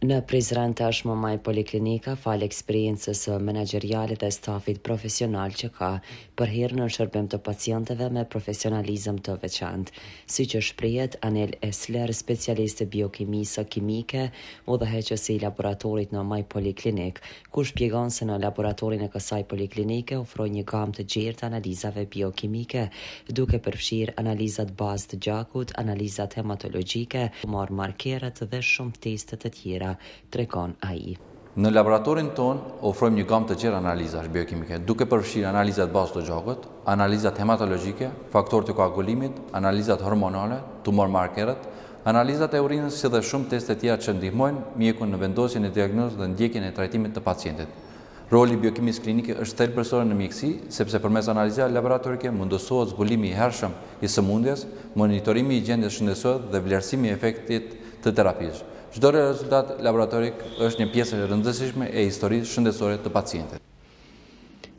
Në Prizren tashmë My Poliklinika, falë eksperiencës menaxheriale dhe stafit profesional që ka, përherë në shërbim të pacientëve me profesionalizëm të veçantë. Siç shprehet Anel Esler, specialist i biokimisë kimike, udhëheqës i laboratorit në My Poliklinik, ku shpjegon se në laboratorin e kësaj poliklinike ofrojnë një gamë të gjerë të analizave biokimike, duke përfshirë analizat bazë të gjakut, analizat hematologjike, tumor markerët dhe shumë teste të tjera, tregon ai. Në laboratorin tonë ofrojmë një gamë të gjerë analizash biokimike, duke përfshirë analizat bazë të gjakut, analizat hematologjike, faktorët e koagulimit, analizat hormonale, tumor markerët, Analizat e urinës si dhe shumë teste tjera që ndihmojnë mjekun në vendosjen e diagnozës dhe ndjekjen e trajtimit të pacientit. Roli i biokimisë klinike është thelbësor në mjekësi, sepse përmes analizave laboratorike mundësohet zbulimi i hershëm i sëmundjes, monitorimi i gjendjes shëndetësore dhe vlerësimi i efektit të terapisë. Çdo rezultat laboratorik është një pjesë e rëndësishme e historisë shëndetësore të pacientit.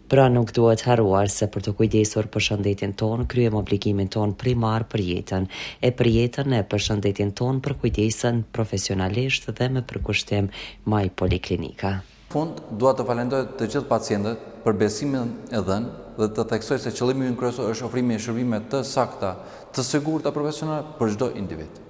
Pra nuk duhet harruar se për t'u kujdesur për shëndetin tonë, kryejmë obligimin tonë primar për jetën. E për jetën e për shëndetin tonë përkujdesen profesionalisht dhe me përkushtim My Poliklinika. Fund, dua të falenderoj të gjithë pacientët për besimin e dhënë dhe të theksoj se qëllimi ynë kryesor është ofrimi i shërbimeve të sakta, të sigurta profesionale për çdo individ.